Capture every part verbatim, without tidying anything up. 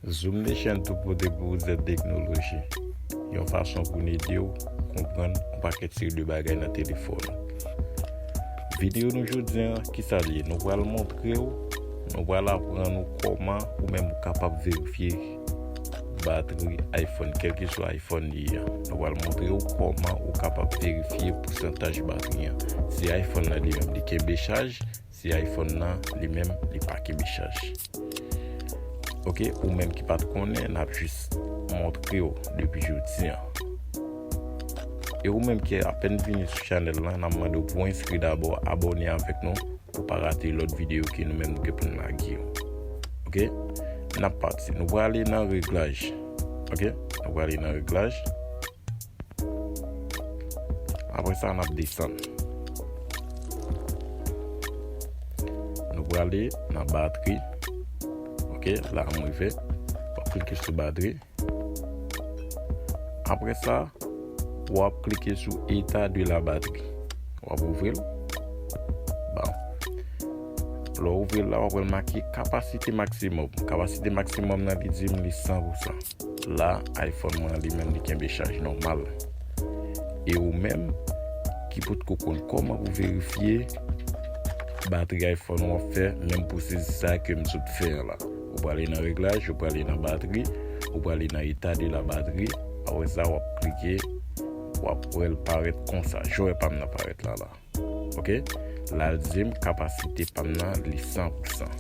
Zoom Nation tou pote pou ou Z Teknoloji, yon fason pou n ede w konprann yon pakèt seri de bagay nan telefòn ou. Videyo nou jodi a, kisa l ye? Nou pral montre w, nou pral aprann ou kòman ou menm ou kapab verifye batri iPhone, kèlkeswa iPhone li ye a. Nou pral montre w kòman ou kapab verifye pousantaj batri an. Si iPhone nan li menm li kenbe chaj, si iPhone nan li menm li pa kenbe chaj. Oke, ou menm ki pa t konnen, n ap jis montre w depi jodi an. E ou menm ki apèn vini sou chanèl lan, n ap mande w pou w enskri dabò, abòne avèk nou pou w pa rate lòt videyo ke nou menm nou gen pou n lage yo. Oke, n ap pati. Nou prale nan reglaj. Oke, nou prale nan reglaj. Apre sa, n ap desann. Nou prale nan batri. Oke, la m rive. W ap klike sou batri. Apre sa, w ap klike sou état de la batterie. W ap ouvri l. Bon. Lè w ouvri l la, w ap wè l make kapasite maksimòm. Kapasite maksimòm nan, li di m li san pou san. La, iPhone mwen li menm li kenbe chaj nòmal. E ou menm ki potko konn kòman pou verifye batri iPhone ou ap fè menm pwosesi sa ke m sot fè an la. Ou prale nan reglaj, ou prale nan batri, ou prale nan état de la batterie. Apre sa, w ap klike, w ap wè l parèt konsa. Jan w wè pa m nan parèt la la. Oke? La l di m kapasite pa m nan li san pou san.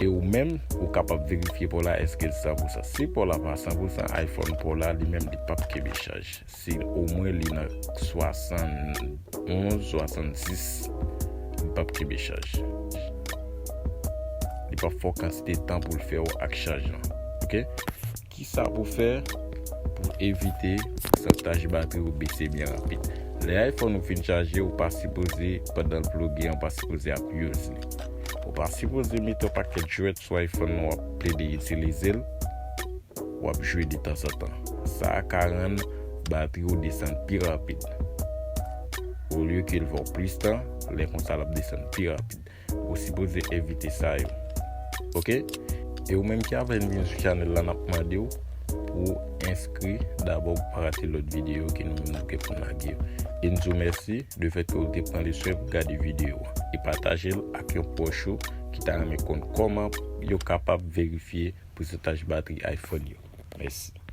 E ou menm, ou kapab verifye pa w la èske l san pou san. Si pa w la pa san pou san, iPhone pa w la li menm li p ap kenbe chaj. Si omwen li nan swasannonz, swasannsis, li p ap kenbe chaj. Li p ap fè w kantite tan pou l fè w ak chaj lan. Oke? Kisa pou fè pou evite pousantaj batri ou bese byen rapid? Lè iPhone ou fin chaje, ou pa sipoze, pandan l ploge an, ou pa sipoze ap use li. Ou pa sipoze mete yon pakèt jwèt sou iPhone ou ap plede itilize l, w ap jwe detanzantan. Sa a ka rann batri ou desann pi rapid. Olye ke l fè w plis tan, lè konsa l ap desann pi rapid. Ou sipoze evite sa yo. Oke? E ou menm ki apèn vin sou chanèl la, n ap mande w pou w enskri dabò pou pa rate lòt videyo ke nou menm nou gen pou n lage yo. E n di w mèsi de fèt ke w te pran le swen pou gade videyo a. E pataje l ak yon pwòch ou ki ta renmen konn kòman yo kapab verifye pousantaj batri iPhone yo. Mèsi.